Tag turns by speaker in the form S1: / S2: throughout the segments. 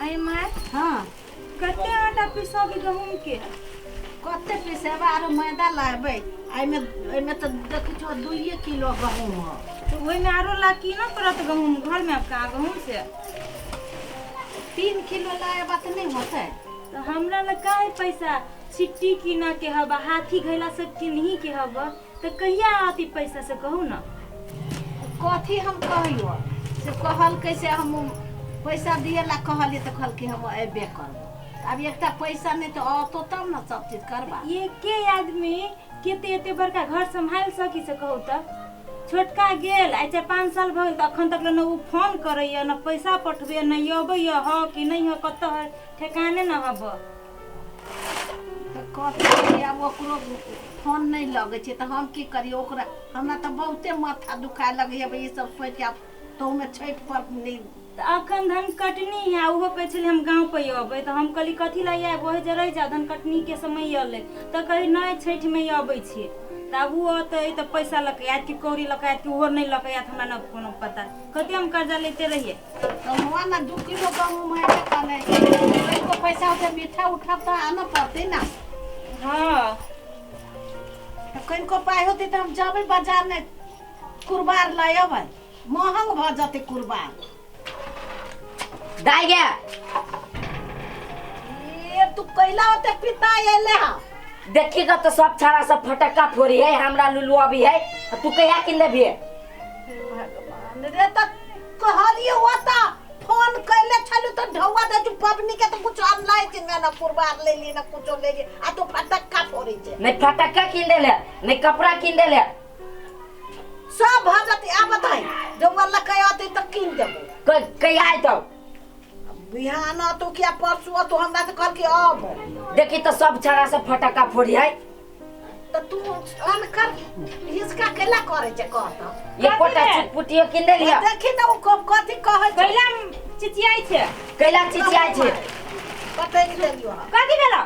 S1: अरे माय।
S2: हाँ।
S1: कते आटा पिसबी गहूम के?
S2: कते पिसेबै? आरो मैदा लाबै। एहिमे एहिमे तऽ देखै छौ 2 किलो गहूम हो।
S1: तऽ ओहिमे आरो ला कीनऽ पड़त गहूम घरमे, आब कहाँ गहूम से
S2: 3 किलो लाएबा तऽ नहि होतै?
S1: तऽ हमरा लग काहे पैसा? छिट्टी कीनऽ के हब, हाथी घैला सब किनही के हब, तऽ कहिया आती पैसा से कहू ना?
S2: कथी हम कहियो से कहलकै से हम पैसा दिए ला कहलियै तऽ कहलकै हम अयबे करबो। आब एकटा पैसा नहि तऽ अतो तब ने सब चीज करबा।
S1: एके आदमी केते एते बड़का घर सम्हालि सकी से कहू तऽ? छोटका गेल आइ 4-5 साल भऽ गेल, तऽ अखन तक ने ओ फोन करैया, ने पैसा पठबैया, ने अबैया ह कि नहि ह, कतऽ है ठेकाने न हब।
S2: तऽ कथी आब ओकरो फोन नहि लगै छै तऽ हम की करियै ओकरा? हमरा तऽ बहुते माथा दुखाय लगैया ई सब सोचि। आब तहूमे छठि पर्व नहि
S1: तऽ अखन धन कटनी है, ओहो कहै छलै हम गाँव पे अबै, तऽ हम कहली कथी लए आयब, ओहि जे रहि जाउ, धन कटनी के समय अलै। तऽ कहै नहि, छठिमे अबै छियै। तऽ आब ओ अतै तऽ पैसा लऽ कऽ आयत कि कौड़ी लऽ कऽ आयत कि ओहो नहि लऽ कऽ आयत, हमरा न कोनो पता। कते हम कर्जा लेते रहियै।
S2: तऽ हुआ ने 2 किलो गहूम हेबे करै, को पैसा होतै मीठा उठा तऽ आनऽ पड़तै ने।
S1: हाँ।
S2: तऽ कनिको पाइ होतै तऽ हम जेबै बाजारमे कुरबार लऽ अबै, महग भऽ जेतै कुरबार।
S3: दाइ गे।
S2: ए तू कैला ओते पिता एले हा?
S3: देखी ग तऽ सब छाड़ा सब फटक्का फोड़ी है, हमरा लुलु अभी है, आ तू कहिया किन लेबही?
S2: हे भगवान रे, तऽ कहलियै ओतऽ फोन कैले छलु तऽ ढौआ दे तू पबनी के तऽ कुछ अनलै छै ने, कुरबार ले ली ने कुछो ले ली, आ तू फटक्का फोड़ै छै।
S3: नहीं फटक्का किन देले, नहीं कपड़ा किन देले।
S2: सब भऽ जेतै, आब बताइ ढौआ लऽ के अतै तऽ कीन देबो।
S3: कहिया अयतौ?
S2: बिहान अतौ कि परसू अतौ, हमरा तऽ कहलकै अब।
S3: देखी तऽ सब छाड़ा सब फटक्का फोड़ी है।
S2: तऽ तू अनकर हिसका केला करै छै, कह तऽ।
S3: एकोटा चुटपुटियो किन देलियै?
S2: देखी ने ओ कथी कहै छै।
S1: कैला चिचियाइ छै?
S3: कैला चिचियाइ छै?
S2: पटकि देलियौ हँ।
S1: कथी भेलौ?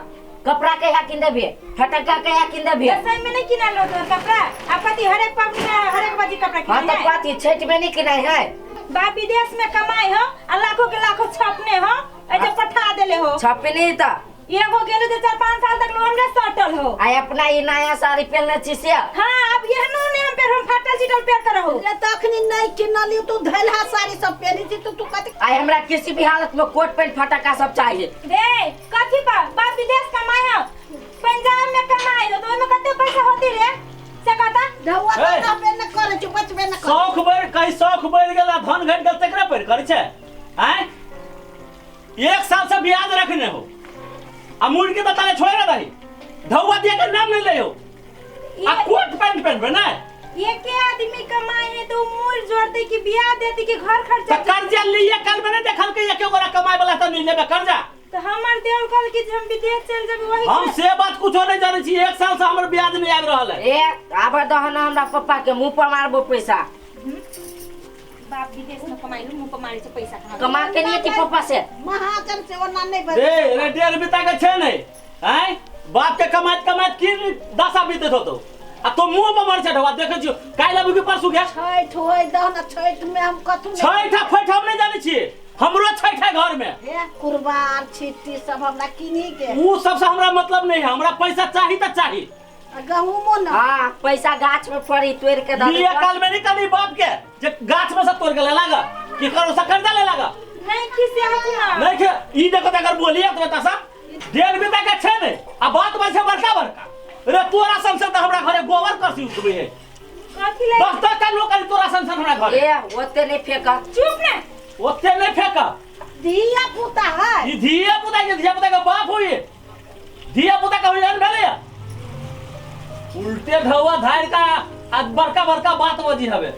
S3: कपड़ा कहिया किन देबही? फटक्का कहिया किन देबही?
S1: दसैँ में नहीं किनल हो तोहर कपड़ा? आ कथी हरेक पबनी में हरेक बजी कपड़ा
S3: हाँ
S1: किनै
S3: तऽ
S1: है?
S3: कथी छठि में नहीं किनाइ है?
S1: बाप विदेश में कमाई हो आ लाखों के लाखों छपने हो, ऐसे पठा देले हो।
S3: छपनी तऽ
S1: एगो गेलो तो 4-5 साल तक लोन रे सटल हो।
S3: आइ अपना ई नया साड़ी पहनले छी से।
S1: हाँ, अब एहनो ने हम पेर, हम फाटल चिटल पेर कर रहू।
S2: रे तखनी नहीं किनलियौ, तू धैलहा साड़ी सब पहनी छी तो तू कथी?
S3: आइ हमरा किसी भी हालत में कोट पैंट फटक्का सब चाहिए।
S1: रे कथी पर बाप विदेश कमाई हो, पंजाब में कमाई हो, तो ओहिमे कते पैसा होती रे से कहता?
S2: ढौआ
S4: ए!
S2: तऽ कहबे न करै छै, बचबे न करै।
S4: शौख बढ़ि कहीं शौख बढ़ि गेल आ धन घटि गेल तकरा पर करै छै? आँय, 1 साल से ब्याज रखने हो आ मुड़ के बताले छोड़े ना दही, ढौआ दिया के नाम नहीं ले हो आ कोट पैंट पहनबे ना।
S1: एके आदमी कमाए है तो मूल जोड़ते कि बियाह देते कि घर खर्चा?
S4: तऽ कर्जा लिए कल में नहीं देखल के एके गोरा कमाए वाला तऽ नहीं लेबे कर्जा।
S1: तो हमर देवल कहल कि हम विदेश चल जेबै वही
S4: हम से बात कुछो नहीं जानै छी, 1 साल से हमर ब्याज नहीं आबि रहल है।
S3: ए आब दहन हमरा पप्पा के मुंह पर मारबो पैसा।
S1: बाप विदेश में कमाई हो, मुंह पर मारे छै पैसा कहाँ?
S3: कमा के नहीं कि पप्पा से
S2: महाजन से ओना नहि बजै।
S4: रे रे 1.5 बीता के छै नहीं? आँय, बाप के कमाइत कमाइत की दशा बीतैत होतौ आ तो मुंह पर मारै छै ढौआ। देखै छियौ काल्हि अबी कि परसू गे?
S2: छठि होइ दह ने, छठि में हम कथू नहि।
S4: छठि आ फैठ हम नहीं जानै छियै, हमरो छठि है घर में।
S2: हे कुरबार छिट्टी सब हमरा किन्ही के।
S4: उ सबसे हमरा मतलब नहीं है, हमरा पैसा चाही तऽ चाही।
S2: आ गहूमो न।
S3: हाँ, पैसा गाछ में फड़ी तोड़ के दऽ
S4: लिए काल में नहीं करी बाप के जे गाछ में से तोड़ के ले लागा कि करो से कर्जा ले लागा।
S1: नहीं खिसे हो ना।
S4: नहीं खे ई देखो त अगर बोलिए तो बता सा 1.5 बीता के छै नहीं आ बात बन छै बड़का बड़का। रे तोरा सन से त हमरा घरे गोबर करसी उठबै है।
S1: कथी ले?
S4: 10 10 टा लोग तोरा सन सन हमरा घरे।
S3: ए ओते नहीं फेंक।
S1: चुप ने।
S4: ओते नहीं फेंक।
S2: धिया पुता है
S4: ई धिया पुता के धिया पुता के बाप होई, धिया पुता के होई भेलै उल्टे ढौआ धार का आ बड़का बड़का बात बजी हवे।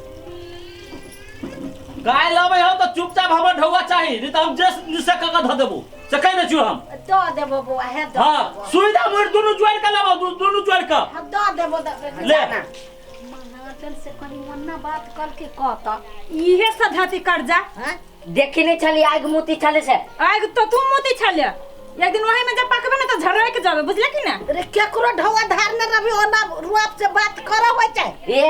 S4: गाय लबै हो तऽ चुपचाप हमर ढौआ चाही, नहीं तऽ हम जे निश्चय कऽ के धऽ देबो से कहि दै छियौ हम।
S2: दऽ देबो बौआ, हे दऽ
S4: हाँ
S2: देबो।
S4: सुविधा मुड़ दुनू जोड़ि के लेबो, दुनू जोड़ि के
S2: हाँ, दऽ देबो दऽ
S4: ले।
S2: महाजन से कहीं ओन्ना बात करके कहता
S1: इहे सब धती कर्जा।
S2: हैं?
S3: देखी नहीं छली आग मोती छले से।
S1: आग तो तू मोती छले, एक दिन वही में जब पकबे ना तो झरक जाबे, बुझले कि ना?
S2: अरे केकरो ढौआ धारने रवि ओना रुआब से बात करे होय छै।
S3: ए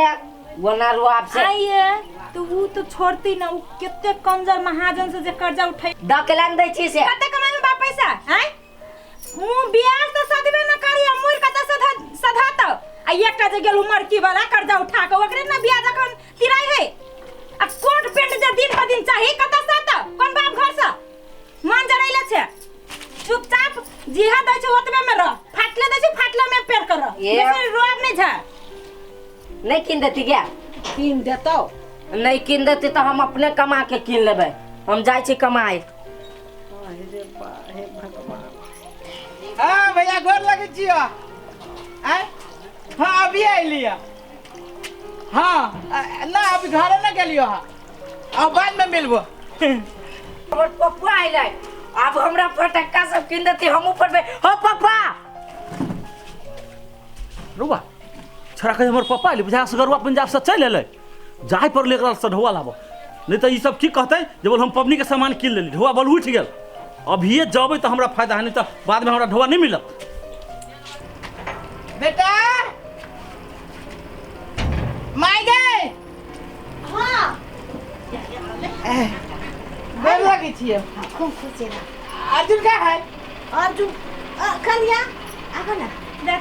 S3: ओना रुआब से।
S1: आइए तो ऊ तो छोड़ती ना, ऊ कते कंजर महाजन से जे कर्जा उठाई।
S3: दऽ के लान दै छी से।
S1: कते कमाई में बाप पैसा हैं? मुंह ब्याज तो सधबे न करी आ मुड़ कते सधा सधात। आ एकटा जे गेल मरकी वाला कर्जा उठा के ओकरे ना ब्याज अखन तिराई है। आ कोट पेंट जे दिन पर दिन चाही कते सत कोन बाप घर से मन जरैले छे। चुपचाप जिहा दै छै ओतबे में रह, फाटले दै छै फाटले में पेर कर रह, बेसी रोब नहीं झा।
S3: नहीं किन देती क्या?
S2: किन देतौ।
S3: नहीं किन देती तो हम अपने कमा के किन लेबै, हम जाइ छी कमाए।
S2: अरे बा हे भगवान।
S5: हाँ भैया गोर लगै छियो। आय हाँ अभी अयलियै। हाँ ना अभी घरे ना गेलियो। हाँ अब बाद में मिलबो।
S3: हमर पप्पा अयलै, आब हमरा फटक्का सब किन देती हमहूँ फोड़बै। हो पप्पा
S4: रुबा छोरा कहे हमर पप्पा अयलै, बुझा असगरुआ पंजाब से चलि एलै, जाय पड़लै एकरा से ढौआ लाबऽ, नहीं तऽ ई सब की कहतै जे बोल हम पबनी के सामान कीन लेली, ढौआ बल उठि गेल। अभिये जबै तऽ हमरा फायदा है, नहीं तऽ बाद में हमरा ढौआ नहीं मिलत।
S5: बेटा माय गए।
S2: हाँ
S5: गोर लगै छियै।
S2: खूब खुशी रह।
S5: अर्जुन का है?
S2: अर्जुन कनिया आबो ना।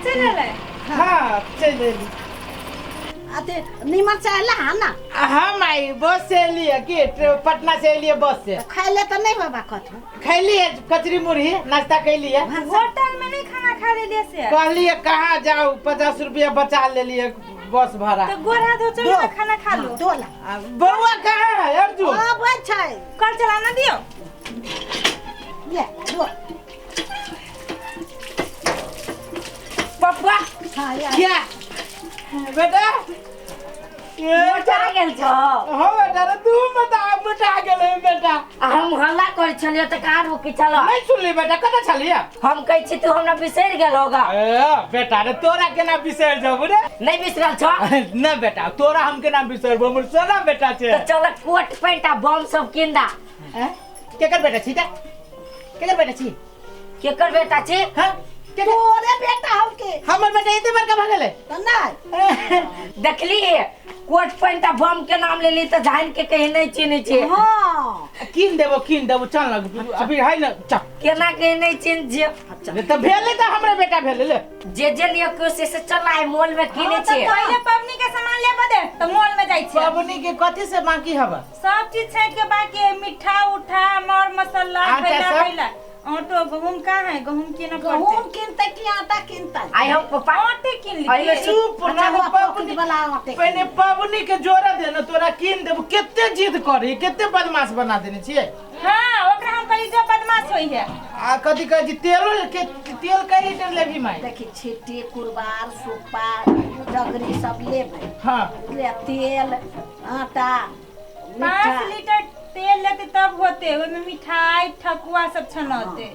S1: चलि एलै।
S5: हाँ चलि एली।
S2: अते निमन से अयला हाँ ना?
S5: हाँ माई बस से एलियै की पटना से एलियै बस से।
S2: खैले तऽ नहीं बाबा कथू?
S5: खैलियै कचरी मुरही नाश्ता कैलियै।
S1: होटल में नहीं खाना खा लेलियै से?
S5: कहलियै कहाँ जाऊ, 50 रुपया बचा लेलियै बस भाड़ा।
S1: तो गोर हाथ धो चलू ना खाना खा लो।
S2: धोला।
S5: बउआ कहाँ है अर्जुन?
S2: हाँ बच छै।
S1: कल चलाना दियो।
S2: ले धो।
S3: पप्पा
S2: हाँ यार।
S5: क्या बेटा
S3: मोटा गेल छौ?
S5: हाँ बेटा रे तू मत मोटा गेल है बेटा।
S3: हम हल्ला करै छलियै तऽ कहाँ रुकी छल?
S5: नहीं सुनली बेटा, कतऽ छलियै?
S3: हम कहै छी तू हमरा बिसरि गेल होगा।
S5: ए बेटा रे तोरा केना बिसरि जबू रे?
S3: नहीं बिसरल छौ?
S5: ना बेटा तोरा हम केना बिसरबो, हमर सोना बेटा छै।
S3: तऽ चल कोट पैंट आ बम सब किन दा।
S5: केकर बेटा छी? केकर बेटा छी?
S3: केकर बेटा छी?
S5: हाँ
S2: तोरे बेटा हौ के?
S5: हमर बेटा एते बड़का भऽ गेलै
S2: तऽ नहीं।
S3: देखली कोट पैंट आ बम के नाम लेली तऽ जान के कहीं नहीं चिन्है छै।
S2: हाँ
S5: किन देबो किन देबो, चल ना अभी है ना चल।
S3: केना कहीं नहीं चिन्ह छियै।
S5: तऽ भेलै तऽ हमरे बेटा भेलै ले।
S3: जे जे लिअ कोशिश से चल आइ मॉल में किनै छियै।
S1: पहिले पबनी के सामान लेबऽ दे तऽ मॉल में जाइ छियै।
S5: पबनी के कथी से बाकी हवा?
S1: सब चीज छाँटि के बाकी है, मिठा उठा मर मसाला खैला खैला आटो गहूम कहाँ है? गहूम केना पड़तै?
S2: गहूम किनतै कि आटा किनतै?
S3: आइ हम पप्पा
S1: आटे किन ली।
S5: चुप ना पबनी
S2: वाला आटे
S5: पहिने पबनी के जोड़ा दे ना तोरा किन देबो। कते जिद करी, कते बदमाश बना देने छियै।
S1: हाँ ओकरा हम कहली जो बदमाश होई है।
S5: आ कथी कहै छी तेलो के तेल कै लीटर लेबही माय?
S2: देखी छिट्टी कुरबार सुप्पा डगरी सब लेबै।
S5: हाँ
S2: ले तेल आटा
S1: 5 लीटर तेल लेते तब होते, ओहिमे मिठाई ठकुआ सब छनौते।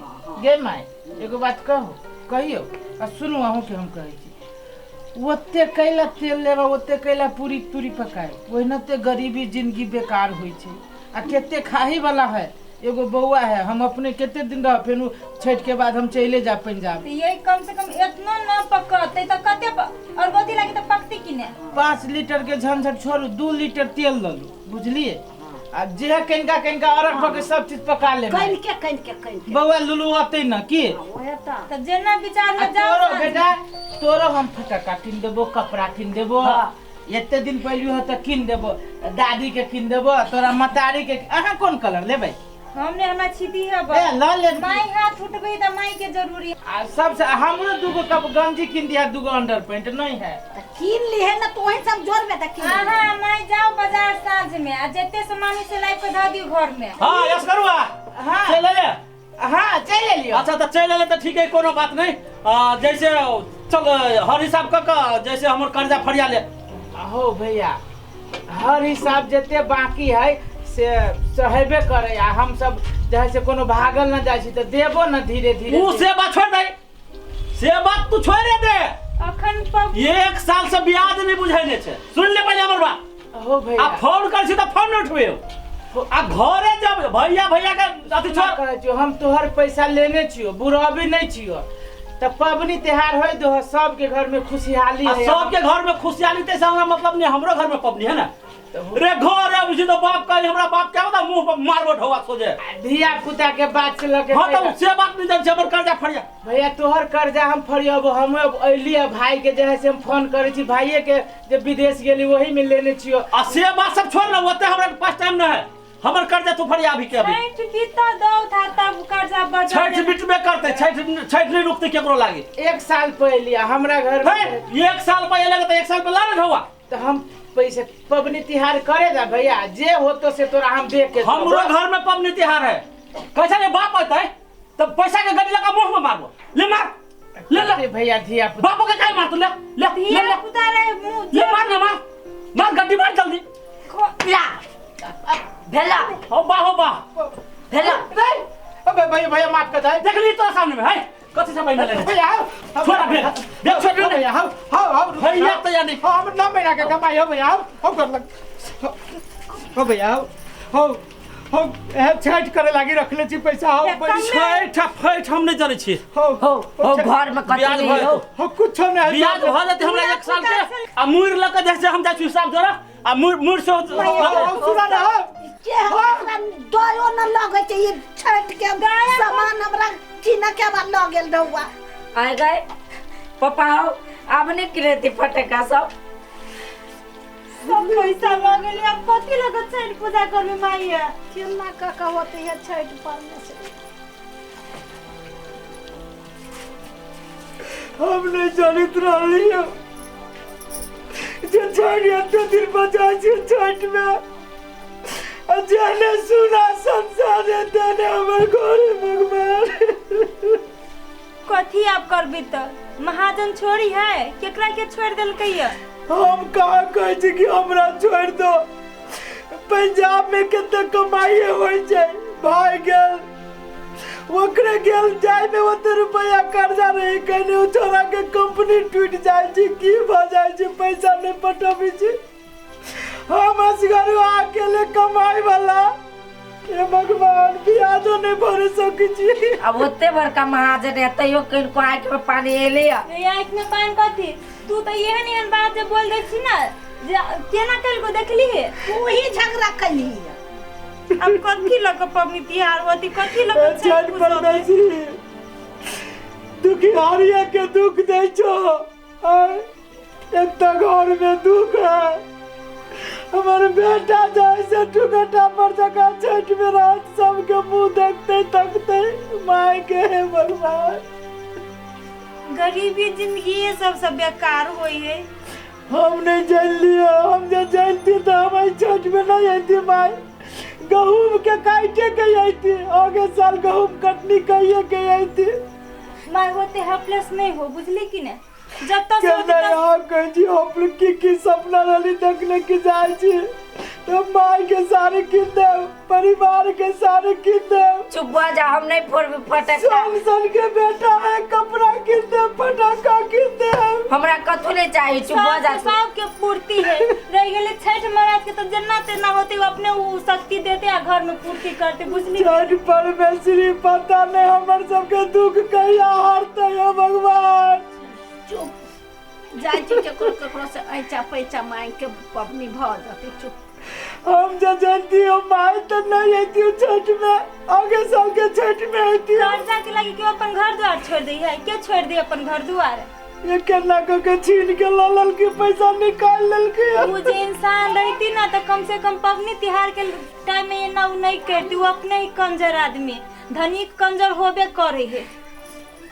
S5: गे माय एगो बात कहू कहियो आ सुनू अहूँ के हम कहै छी, ओते कैला तेल लेबा ओते कैला पूरी तूरी पकाए, ओहिनाते गरीबी जिंदगी बेकार होइ छै। आ कते खाही वाला है, एगो बौआ है, हम अपने कते दिन रह फेनु छठ के बाद हम चले जाब पंजाब।
S1: तो यही कम से कम इतना न पकते तो कते और गोदी लागी तो पकती कि ने?
S5: 5 लीटर के झंझट छोड़ू, 2 लीटर तेल ललू बुझलिए, आ जे कनिका कनिका अरग पके सब चीज पका ले।
S2: कनिके कनिके कनिके
S5: बौआ लुलु अतै ना की?
S1: त जेना विचार में जाओ।
S5: तोरो बेटा तोरो हम फटक्का किन देबो, कपड़ा किन देबो, एते दिन पहले हो त किन देबो, दादी के किन देबो, तोरा मतारी के। अहाँ कोन कलर लेबै?
S1: हमने हमरा छिती है
S5: ए ल ले
S1: माई हाथ उठबै त माई के जरूरी।
S5: आ सबसे हमरो दूगो कप गंजी किन दिया, दूगो अंडर पैंट नहीं है
S2: त किन ली है ना तोही सब जोड़बे त किन।
S1: हां माई जाओ बाजार साँझ में आ जते सामान से लाइफ के ध दियो घर में।
S4: हां यस करुआ।
S5: हां
S4: चल ले।
S5: हां चल लियो।
S4: अच्छा त चल ले त ठीक है, कोनो बात नहीं। जैसे चल हर हिसाब क क जैसे हमर कर्जा फरिया ले।
S5: हो भैया हर हिसाब जते बाकी है से सहेबे करे, आ हम सब जहे से कोनो भागल न जाइ छी त देबो न धीरे धीरे।
S4: ऊ से बात छोड़ दे, से बात तू छोड़ दे।
S1: अखन
S4: 1 साल से ब्याज नहीं बुझाइने छे, सुन ले पहिले हमर बात।
S5: हो भैया
S4: आ फोन कर छी त फोन न उठबे, आ घरे जब भैया भैया के अथी छोड़
S5: कहै छियो, हम तोहर पैसा लेने छियो, बुढ़ाबी नहीं छियो, त पबनी त्योहार होय दो सबके घर में खुशहाली है।
S4: सबके घर में खुशहाली ते से हमरा मतलब नहीं, हमरो घर में पबनी है ना। रे घर आबै छी तऽ बाप कहे हमरा बाप के आबे मुंह पर मारबो ढौआ सोझे।
S5: धिया पुता के बात से लके।
S4: हां तऽ से बात नहीं जान छै, हमर कर्जा फरिया।
S5: भैया तोहर कर्जा हम फरियाबो। हम अइली भाई के जे है से हम फोन करै छी, भाइये के जे विदेश गेली वही में लेने छियो।
S4: आ से बात सब छोड़ ना, ओते हमरा पास टाइम न है। हमर कर्जा तू फरिया अभी के अभी।
S1: छठि बीता दौ था तब कर्जा बढ़।
S4: छठि बीतबे करते, छठि छठि नहीं रुकते केकरो लागे।
S5: एक साल पहले हमरा घर में
S4: एक साल पहले तो एक साल पहले ना ढौआ।
S5: तो हम पैसे पबनी तिहार करे दा भैया, जे होतो से तोरा हम देख के।
S4: हमरो घर में पबनी तिहार है, कैसे ने बाप होता है तब पैसा के गड्डी लगा मुंह में मारबो। ले मार ले ले
S5: भैया, धिया पुता
S4: बापो के काहे मार तू? ले ले
S1: धिया पुता रे मुंह
S4: ले मार ना, मार मार गड्डी मार जल्दी।
S3: ला भेला
S4: हो बा हो बा
S3: भेला।
S6: अबे भैया भैया माफ कर दे।
S4: देख ली तोरा सामने में है कथि से महीना लेने
S6: भैया।
S4: छोड़ा भेल देख छोड़
S6: भैया। हां हां
S4: भैया तो यानी
S6: हम 9 महीना के कमाई हो भैया, हम कर लग हो भैया। हो हो छठ करे लागी रखले छी पैसा। हो
S4: छठ फैठ हम नहीं जानै छी।
S6: हो
S3: हो घर में कथि हो
S6: हो कुछो नहीं
S4: ब्याज भ जेतै हमरा एक साल के। आ मुड़ ल के जे हम जाइ छी हिसाब जोड़ा आ मुड़ मुड़ से
S6: सुना ना
S2: के हमरा दयो न लगै छै। ई छठ के सामान हमरा किन के बाद ल गेल रहुआ।
S3: आए गए पापा हो अब नहीं किनेती फटका सब
S1: सब पैसा ल गेल। अब कथि लगत छठ पूजा करबे माइया?
S2: केना का होते है छठ पालने से?
S6: हम नहीं जानत रहली जे छठ एते दिन बचाइ छी छठ में। जाने सुना संसार देने हमर घरे भगवान।
S1: कथी आप करबी त महाजन छोड़ी है, केकरा के छोड़ देलकै?
S6: हम कहाँ कहै छी कि हमरा छोड़ दो। पंजाब में कते कमाई होइ छै, भाई गेल ओकरे गेल जाय में ओते रुपया कर्जा रही कने ओ छोरा के कंपनी टूट जाइ छै, की भ जाइ छै, पैसा नहीं पटबै छै। हम असगर अकेले कमाई वाला, हे भगवान ब्याजो नहीं भरे सकै छी।
S3: अब ओते बड़का महाजन है तैयो किनको आँख में पानी एले।
S1: आँख में पानी कथी? तू तो एहन एहन बात जे बोल दै छी ना जे केना कल को देखली है
S2: तू ही झगड़ा कली।
S1: अब कथी लग पबनी तिहार होती कथी लग
S6: छठ परमेश्वरी दुखियारिया के दुख दै छो। एक घर में दुख है, हमारे बेटा जाए से टुकटा पर जगह छठ में रात सबके मुंह देखते तकते माय के। हे भगवान
S1: गरीबी जिंदगी ये सब सब बेकार होई है।
S6: हम नहीं जान लिया, हम जो जानती तो हम छठ में नहीं आती माय। गहूम के काटे के आती, आगे साल गहूम कटनी कहिए के आती।
S1: माय होते हेल्पलेस नहीं हो बुझली कि ने? जब तक
S6: कह हम की सपना रही देखने की जाए छी तो माय के सारे किन देव, परिवार के सारे किन देव।
S3: चुप भ जा, हम नहीं फोड़बे फटका।
S6: सन सन के बेटा है, कपड़ा किन देव, फटका किन देव,
S3: हमरा कथु नहीं चाहिए। चुप भ जा,
S1: सब के पूर्ति है। रह गेले छठ महाराज के तो जन्ना तेना होते अपने उ शक्ति देते आ घर में पूर्ति करते बुझली।
S6: छठ परमेश्वरी पता नहीं हमर सबके दुख कहिया हरते हो भगवान।
S2: चुप जाइ छी केकरो केकरो से ऐचा पैचा मांग के पबनी भ जतै। चुप
S6: हम जो जानती हो माय तो नहीं आती छठ में, आगे साल के छठ में आती।
S1: कर्जा के लागी क्यों अपन घर द्वार छोड़ दे है? क्यों छोड़ दे अपन घर द्वार?
S6: ये केना को के छीन के ललल के पैसा निकाल लेलके।
S1: वो जे इंसान रहती ना तो कम से कम पबनी तिहार के टाइम में ना उ नहीं करती। वो अपने ही कंजर आदमी, धनिक कंजर होबे करे है।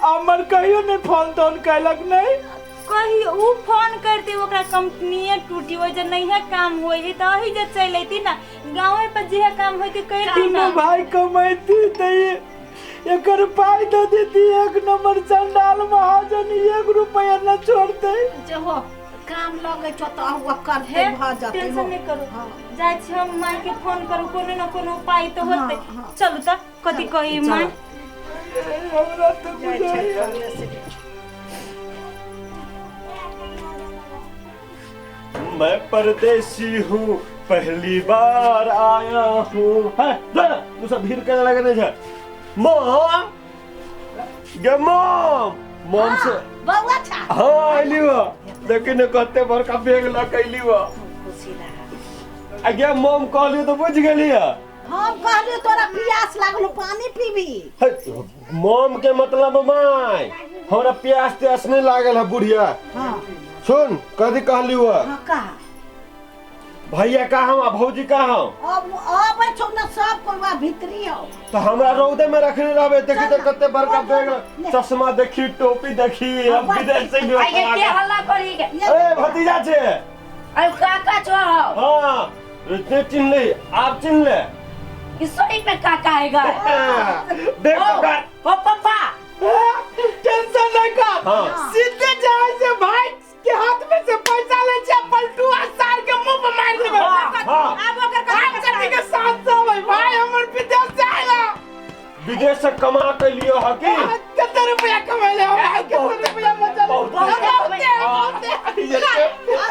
S6: अमर कहियो नहीं फोन तोन कैलक नहीं?
S1: कही उ फोन करते ओकरा कंपनीए टूटी हो जे नहीं है काम होय है त अही जे चल अइती ना गांवे पर जे काम होय के करती ना।
S6: भाई कमैती त एकर पाई दे देती, एक नंबर चंडाल महाजन एक रुपया न छोड़ते।
S2: जे हो काम लगे छो त हुआ करते भ जते।
S1: टेंशन नहीं करू। हां जाय छी हम माई के फोन करू, कोनो न कोनो उपाय त होते। चलू त कथि कही माई
S6: हमरा त बुझाइया।
S7: मैं परदेसी हूँ पहली बार आया हूँ। तू सब भीड़ करे लगने छे। मॉम गे मॉम, मॉम से
S2: बउआ छा।
S7: हाँ अइली बा, देखी न कते बड़का बैग ल के अइली बा।
S2: खुशी रहा।
S7: आ गे मम कहलियो तऽ बुझि गेलियै।
S2: हम कहलियो तोरा प्यास लागलो पानी पीबी।
S7: है, मम के मतलब my, हमरा प्यास त्यास नहीं लागल है बुढ़िया।
S2: हाँ।
S7: सुन कथी कहली हुआ?
S2: हाँ कहा।
S7: भैया कहाँ आ भौजी कहाँ?
S2: अब अब छौ न सब कोई वा भीतरी हो।
S7: तो हमरा रौदे में रखने रहबे, देखी तो
S2: चल ना।
S7: कते बड़का
S2: चल,
S7: बैग,
S2: ले।
S7: चश्मा देखी, टोपी देखी, अब
S2: हाँ,
S7: विदेश से भी
S3: आइ के हल्ला करी के?
S7: ए भतीजा छे।
S3: अरे काका छो।
S7: हाँ इतने चिन्ह ले, आप चिन्ह ले।
S3: ई सही में काका है गा।
S7: देख
S3: ओ,
S7: पकड़।
S3: ओ पापा
S6: टेंशन नहीं कर।
S7: हाँ।
S6: सीधे जाए से भाई के हाथ में से पैसा ले छे, पलटू आ सार के मुंह पर मार देबे।
S7: हाँ।
S1: आब ओकर
S6: आप कथी के साथ सब है भाई, हमर विदेश से आइला।
S7: विदेश से कमा के लियो हकी।
S6: कते रुपया कमेले हो भाई, कते रुपया बचल?
S7: बहुत।
S6: बहुते, बहुते।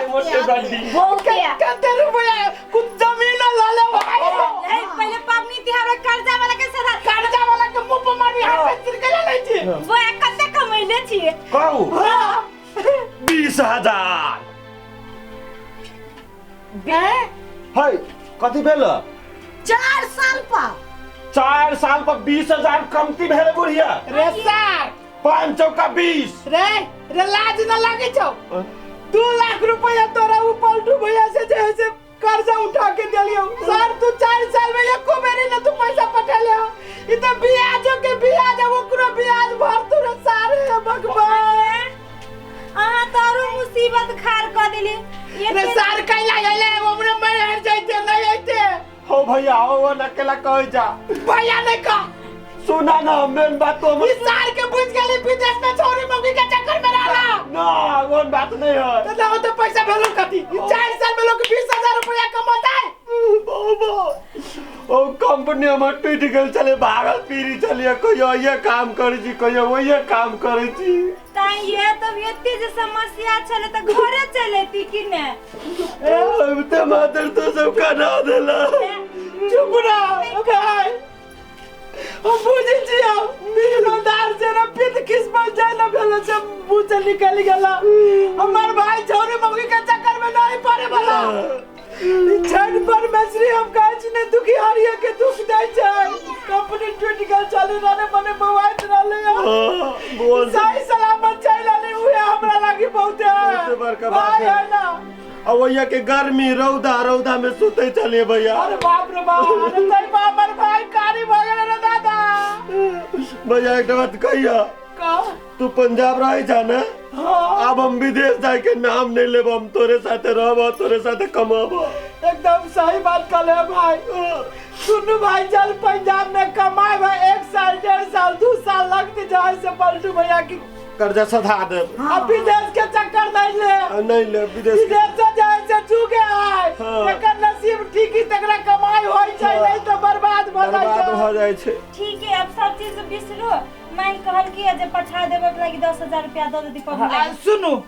S7: मोटे गड्डी।
S3: बहुत है।
S6: कते रुपया कुछ जमीन ला ले भाई।
S1: ए, पहिले पबनी तिहार में कर्जा वाला के सदा
S6: कर्जा वाला के मुंह पर मारबी, हाथ में तिरकला ले छी।
S1: वो कते कमैले छियै?
S7: कहू।
S6: हाँ।
S7: 20,000 है। कथी भेल?
S2: 4 साल पर।
S7: 4 साल पर 20,000 कमती भेल बुढ़िया।
S5: रे सार
S7: 5 चौका 20।
S5: रे रे लाज न लागे छौ? 2 लाख रुपया तोरा उ पलटू भैया से जे है से कर्जा उठा के देलियो सर, तू 4 साल में एको बेरी न तू पैसा पठेले हो। ई त ब्याजो के ब्याज, ओकरो ब्याज भर तू रे सारे भगवान।
S1: अहाँ तो आरो मुसीबत खार क देली।
S5: रे सार कैला आइले हमरे मैं हार जाइते नहीं आइते।
S7: हो भैया हो, वो नकेला कह जा।
S5: भैया नहीं कह।
S7: सुना ना मेन बात तो हम
S5: ई सार के बुझ गेली विदेश में छोरी मौगी के चक्कर में रहला।
S7: ना वो बात नहीं है।
S5: तो ना तो पैसा भेलो कथी? ई 4 साल में लोग 20,000 रुपया कमाता है।
S7: बाबा ओ कंपनी हमर टूट गेल चले, भागल पीरी चलिए, कहियो ये काम करै छी, कहियो वही काम करै छी।
S1: ताई ये तब एते जे समस्या छले त घरे चलेती कि ने?
S7: अब ते मातर तो सब करा देला।
S6: चुप रह भाई, हम बुझै छी मिलनदार से रे पित किस्मत जाय न भेल से मुंह से निकल गेला। हमर भाई छौरी मौगी के चक्कर में नहीं पड़े वाला। छठ पर मछली हम कहै छी ने दुखी हारिया के दुख दै छै। कंपनी टूट गेल चले रहले मने बौआइत रहले।
S7: हाँ, बोल।
S6: सही सलामत चलि रहले उहे हमरा लागी बहुते
S7: बहुते बड़का बात
S6: भाई
S7: है।
S6: है ना।
S7: आ वही के गर्मी रौदा रौदा में सुते चलिए भैया।
S6: अरे बाप रे बाप, अरे तै बा हमर भाई कारी भऽ गेल रे दादा।
S7: भैया एक बात कहिया।
S6: का?
S7: तू पंजाब रहे जा ना?
S6: हाँ।
S7: अब हम विदेश जाए के नाम नहीं लेब, हम तोरे साथे रहब, तोरे साथे कमाब।
S6: एकदम सही बात कहले भाई। सुनू भाई, चल पंजाब में कमाए भाई 1 साल 1.5 साल 2 साल लगते जाए से पलटू भैया की
S7: कर्जा सधा देब।
S6: अब विदेश के चक्कर नहीं ले।
S7: नहीं ले विदेश के।
S6: विदेश से जाए से चूके आए।
S7: हाँ।
S6: एकर नसीब ठीक ही तकरा कमाई होई छै,
S7: हाँ।
S6: नहीं तो बर्बाद भ जाय
S7: बर्बाद
S6: छै।
S7: हो जाए छै।
S1: ठीक है, अब सब चीज बिसरू। मैं कहल की जे पठा देबे के लागी 10,000 रुपया दऽ देती पबनी
S5: आ,
S1: लागी।
S5: सुनू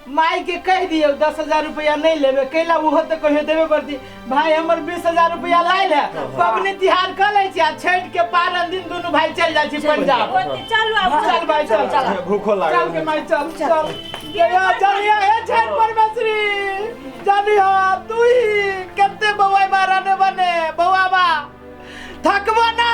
S5: माई के कह दियौ 10,000 रुपया नहीं लेबे कैला, उहो तो कहियो देबे पड़ती। भाई हमर 20,000 रुपया लायल है, पबनी तिहार कर लै छी आ छठ के पारन दिन दुनू भाई चल जाइ छी पंजाब।
S1: ओते चलू आब।
S5: चल भाई चल,
S3: चल।
S7: भूखो लागल।
S5: चल के माई चल चल चल चलिया हे छठ परमेश्वरी जानिया तू ही कते बौआ माराने बने बौआ बा थकबो ना।